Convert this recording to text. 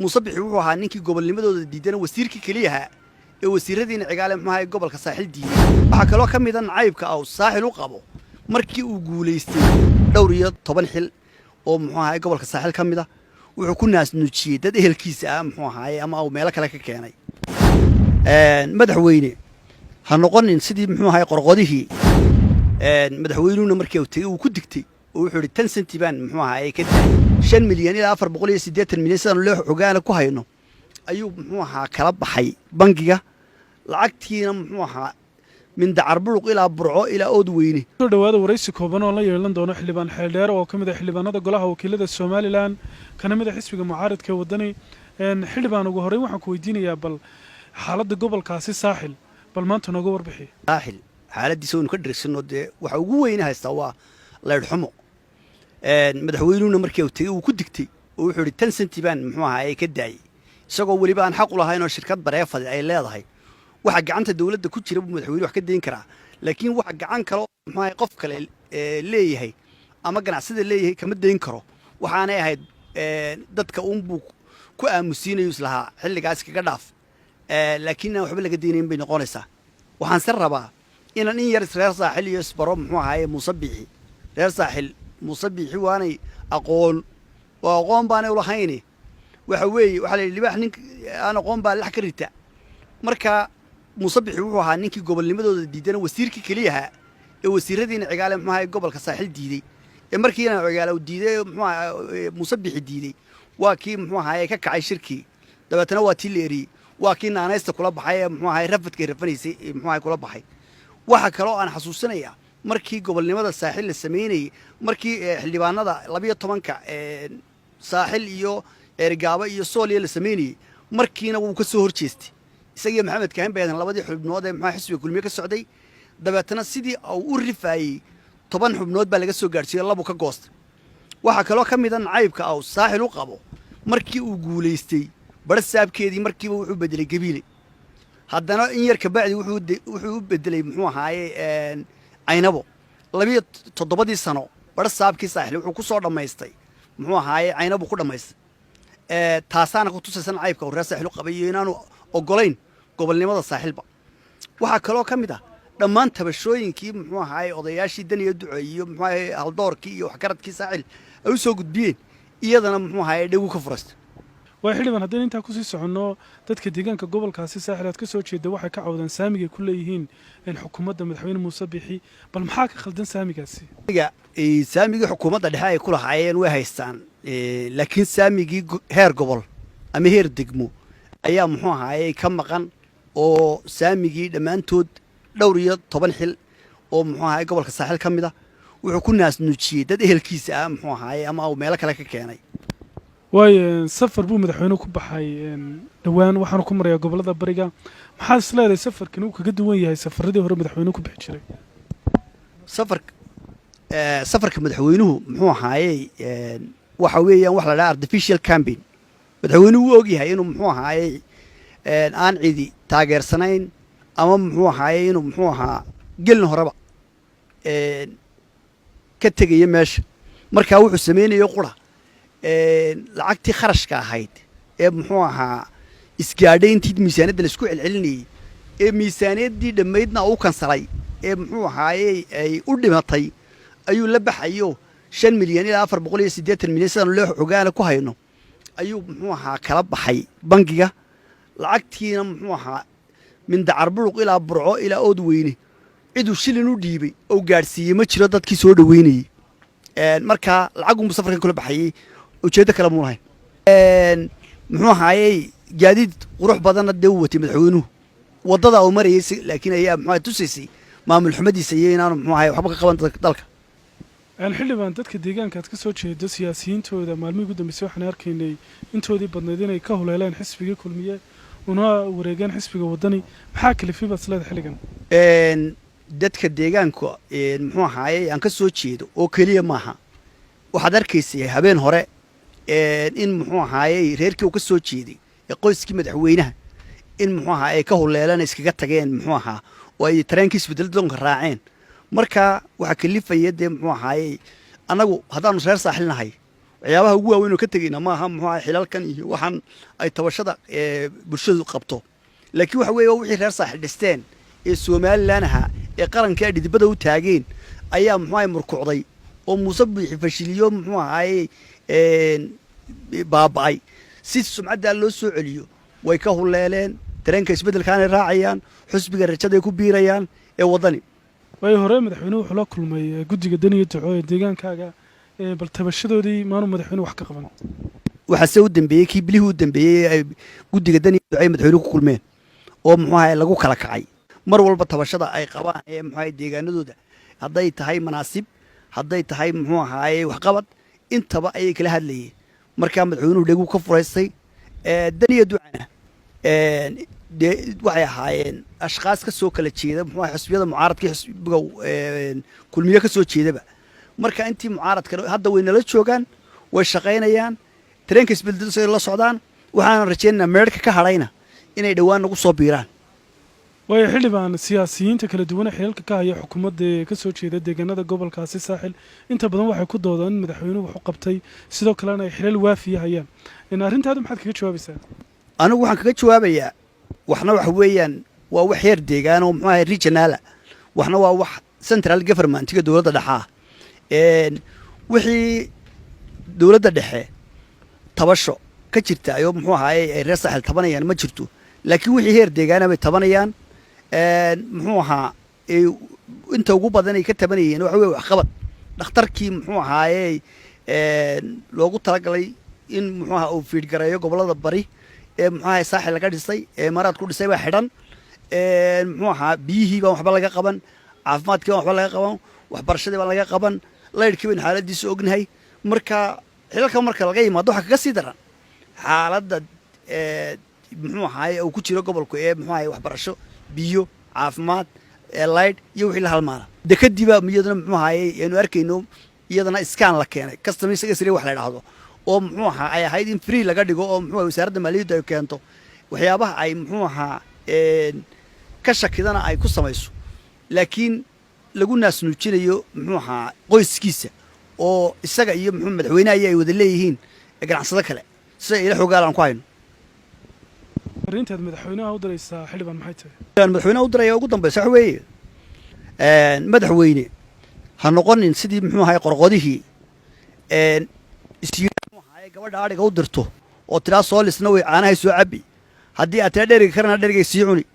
Muuse Bixi wuxuu ahaa ninkii gobolnimadooda diidana, wasiirkii keliyaha ee wasiiradiina Cigaale muxuu ahaay gobolka Saaxil diiday. Waxaa kaloo ka mid a nacaybka uu Saaxil u qabo, markii uu guulaystay dhowr iyo toban xil oo muxuu ahaay gobolka Saaxil ka mid a wuxuu ku naasnuujiyey dad ehelkiisa ah muxuu ahaaye ama uu meelo kale ka keenay. Madaxweyne, ha noqonin sidii muxuu ahaay qorqodihii. Madaxweynuhuna markii uu tegey uu ku digtay oo wuxuu yidhi 10 centi baan muxuu ahaaye ka daayay. 5 milyan ilaa 480 milyan sidaanu loo xogaana ku hayno ayuu muxuu ahaa kala baxay bangiga. Lacagtiina muxuu ahaa min Dacarburuq ilaa Burco ilaa Oodweyne. Soo dhawaada waraysi kooban oo la yeelan doono xildhibaan Xeeldheer oo ka mid ah xildhibaanada golaha wakiilada Somaliland, kana mid ah xisbiga mucaaridka ee Waddani. Xildhibaan, ugu horreyn waxaan ku weydiinayaa bal xaaladda gobolkaasi Saaxil, bal maanta nooga warbixi. Saaxil xaaladdiisa waynu ka dheregsanno. Dee waxa ugu weyne haystaa waa laydhxumo. Madaxweynuhuna markii uu tegey uu ku digtay oo wuxuu yidhi 10 centi baan muxuu ahaaye ka daayey, isagoo weliba aan xaq u lahayn oo shirkad private ay leedahay. Waxa gacanta dawladda ku jira buu madaxweynuhu wax ka dayn karaa, laakiin waxa gacan kale oo muxuu ahay qof kale leeyahay ama ganacsada leeyahay kama dayn karo. Waxaanay ahayd dadka uunbuu ku aamusiinayo islahaa xilligaas kaga dhaaf, laakiin aan waxba laga daynayn bay noqonaysaa. Waxaan se rabaa inaan in yar reer Saaxil iyo isbaro muxuu ahaaye Muuse Biixi. Reer Saaxil Muuse Biixi waanay aqoon oo aqoon baanay ulahayni. Waxa weeye waxaa la yidhi libaax nin aan aqoon baa lax ka rita. Marka Muuse Bixi wuxuu ahaa ninkii gobolnimadooda diidana, wasiirkii keliyaha ee wasiiradiina Cigaale muxuu ahaay gobolka Saaxil diiday. Ee markiina Cigaale uu diiday, muxuu ahaa Muuse Bixi diiday, waa kii muxuu ahaaye ka kacay shirkii. Dabeetana waa tii la eriyey, waa kii naanaysta kula baxay ee muxuu ahaay rafadkay rafanaysay muxuu ahaay kula baxay. Waxa kaloo aan xasuusinayaa markii gobolnimada Saaxil la samaynayey, markii xildhibaanada 12-ka Saaxil iyo Ceerigaabo iyo Sooliya la samaynayey, markiina wuu ka soo hor jeestay. Isagiyo Maxamed Kaahin bay ahayn labadii xubnood ee muxuu xisbiga Kulmiye ka socday. Dabeetana sidii uu u rifaayey 10 xubnood baa laga soo gaadhsiiyo, labu ka goostay. Waxaa kaloo ka mid a nacaybka uu Saaxil u qabo, markii uu guulaystay badhasaabkeedii markiiba wuxuu bedelay Gabiile. Haddana in yar kabacdi wuxuu u bedelay muxuu ahaaye Caynabo. 2 iyo 7dii sano badhasaabkii Saaxil wuxuu ku soo dhammaystay muxuu ahaaye Caynabo ku dhammaystay. Taasaana ku tusaysa nacaybka uu reer Saaxil u qabay iyo inaanu ogolayn gobolnimada Saaxilba. Waxaa kaloo ka mid ah dhammaan tabashooyinkii muxuu ahaaye odayaashii daniya duceey iyo muxuu ahaaye haldoorkii iyo waxgaradkii Saaxil ay u soo gudbiyeen, iyadana muxuu ahaaye dhegu ka furaysta. Waa xildhibaan, haddaynu intaa kusii soconno, dadka deegaanka gobolkaasi Saaxil aad ka soo jeeda waxay ka cawdaan saamigay ku leeyihiin xukuumadda madaxweyne Muuse Bixi. Bal maxaa ka khaldan saamigaasi? Saamigii xukuumadda dhexe ay ku lahaayeen way haystaan, laakiin saamigii heer gobol ama heer degmo ayaa muxuu ahaaye ka maqan, oo saamigii dhammaantood dhowr iyo toban xil oo muxuu ahaye gobolka Saaxil ka mid a wuxuu ku naasnuujiyey dad ehelkiisa ah muxuu ahaaye ama uu meelo kale ka keenay. Waayo, safar buu madaxweynuhu ku baxay dhowaan, waxaanu ku marayaa gobollada bariga. Maxaad is leedahay safarkan uu kaga duwan yahay safaradii hore madaxweynuhu ku bixi jiray? Safarka madaxweynuhu muxuu ahaayey waxa weeyaan wax la dhaha artificial campaign. Madaxweynuhu wuu ogyahay inuu muxuu ahaayey aan cidi taageersanayn ama muxuu ahaayey inuu muxuu ahaa gelin horeba ka tegaya meesha. Markaa wuxuu samaynayo qura lacagtii kharashka ahayd ee muxuu ahaa isgaadhay intii miisaaniyadda laisku celcelinayey ee miisaaniyaddii dhammaydna u kansalay ee muxuu ahaayey ay u dhimatay ayuu la baxayo. 5 milyan ilaa 480 milyan sidaanu loo xogaana ku hayno ayuu muxuu ahaa kala baxay bangiga. Lacagtiina muxuu ahaa min Dacarburuq ilaa Burco ilaa Oodweyne ciduu shilin u dhiibay oo gaadhsiiyey ma jiro dadkii soo dhoweynayey. Marka lacagunbu safarkan kula baxayey, ujeeddo kale muu lahayn. Muxuu ahaayey gaadiid qurux badanna dee uu watay madaxweynuhu waddada uu marayey, laakiin ayaa muxuu ahay tusaysay maamul xumadiisa iyo inaanu muxuu ahay waxba ka qaban dalka. Xildhibaan, dadka deegaanka aad ka soo jeedo siyaasiyiintooda maalmihii ugu dambeysay waxaan arkaynay intoodii badnayd inay ka huleeleen xisbigii Kulmiye una wareegeen xisbiga Waddani. Maxaa kalifay baad isleedahay xilligan? Dadka deegaanka muxuu ahaayey aan ka soo jeedo oo keliya maaha. Waxaad arkaysay habeen hore in muxuu ahaayey reerkii uu ka soo jeeday ee qoyskii madaxweynaha in muxuu ahaa ay ka huleeleen, iskaga tageen muxuu ahaa oo ay tareenkii isbedel doonka raaceen. Marka waxaa kalifaya dee muxuu ahaayey annagu haddaanu reer Saaxil nahay Waxyaabaha ugu waaweyn oo ka tegeyna maaha, muxuu ahay, xilalkan iyo waxaan ay tabashada bulshadu qabto, laakiin waxa weeye waa wixii reer Saaxil dhisteen ee Somaliland ahaa ee qaranka ay dhidibada u taageen ayaa, muxuu ahay, murkucday oo Muuse Biixi fashiliyo, muxuu ahaye, baaba'ay. Si sumcaddaa loo soo celiyo way ka huleeleen. Dareenka isbeddelkaanay raacayaan, xusbiga rajaday ku biirayaan ee Waddani. Waayo, hore madaxweynuhu wuxuu la kulmay guddiga daniya duco ee deegaankaaga. Bal tabashadoodii maanu madaxweynuhu wax ka qaban? Waxaase u dambeeyey kii bilihii u dambeeyey ay guddiga daniya duco ay madaxweynuhu ku kulmeen oo, muxuu ahaye, lagu kala kacay. Mar walba tabashada ay qabaan ee, muxuu ahaye, deegaanadooda, hadday tahay manaasib, hadday tahay, muxuu ahaaye, waxqabad, intaba ayay kala hadlayeen. Markaa madaxweynuhu dheguu ka furaystay. Daniya ducana dee waxay ahaayeen ashkhaas ka soo kala jeeda, muxuu ahay, xisbiyada mucaaradka iyo xisbiga Kulmiye ka soo jeedaba. Marka intii mucaaradkana hadda way nala joogaan, way shaqaynayaan, tareenka isbedelay la socdaan. Waxaana rajaynaynaa meerhka ka hadhayna inay dhowaan nagu soo biiraan. Waayo xildhibaan, siyaasiyiinta kala duwan ee xilalka ka haya xukuumadda ee ka soo jeeda deegaanada gobolkaasi Saaxil inta badan waxay ku doodaan in madaxweynuhu wax u qabtay, sidoo kalena ay xilal waafiya hayaan. Arrintaadu maxaad kaga jawaabaysaa? Anigu waxaan kaga jawaabayaa, waxna waxa weeyaan waa wax heer deegaan oo, muxuu ahay, regional ah, waxna waa wax central governmentiga, dowladda dhexe ah. Wixii dowladda dhexe tabasho ka jirta ayoo, muxuu ahaaye, ay reer Saaxil tabanayaan ma jirto, laakiin wixii heer deegaana bay tabanayaan. Muxuu ahaa, inta ugu badan ay ka tabanayeen waxa weye waxqabad. Dhakhtarkii, muxuu ahaaye, loogu talagalay in, muxuu ahaa, uu fiidgareeyo gobollada bari ee, muxuu ahaye, Saaxil laga dhisay ee Imaaraad ku dhisay baa xidhan. Muxuu ahaa, biyihii baan waxba laga qaban, caafimaadkii baan waxba laga qaban, waxbarashadii baan laga qaban, laydhkii baynu xaaladiisa ognahay. Marka xilalka marka laga yimaado, waxaa kaga sii daran xaaladda, muxuu ahaaye, uu ku jiro gobolku ee, muxuu ahaye, waxbarasho, biyo, caafimaad, laydh iyo wixii la halmaala. Dekadiiba iyadana, muxuu ahaaye, aynu arkayno iyadana iskaan la keenay, customs x-ray wax la idhaahdo oo, muxuu ahaa, ay ahayd in free laga dhigo oo, muxuu ahay, wasaaradda maaliyaddu ay keento, waxyaabaha ay, muxuu ahaa, ka shakidana ay ku samayso, laakiin lagu naasnuujinayo, muxuu ahaa, qoyskiisa oo isaga iyo, muxuu, madaxweynaha ay wada leeyihiin ganacsado kale, sida ila xogaal aan ku hayno. Arrintaad madaxweynaha u diraysaa, xildhibaan, maxay tahay? Madaxweynaha u diraya ugu dambaysa waxa weeye, madaxweyne, ha noqonin sidii, muxuu ahay, qorqodihii isyii, muxuu ahaye, gabadha adhiga u dirto oo tiraa soo lisna way caanahay soo cabbi, haddii aad tiraa dheriga karana dherigay sii cuni.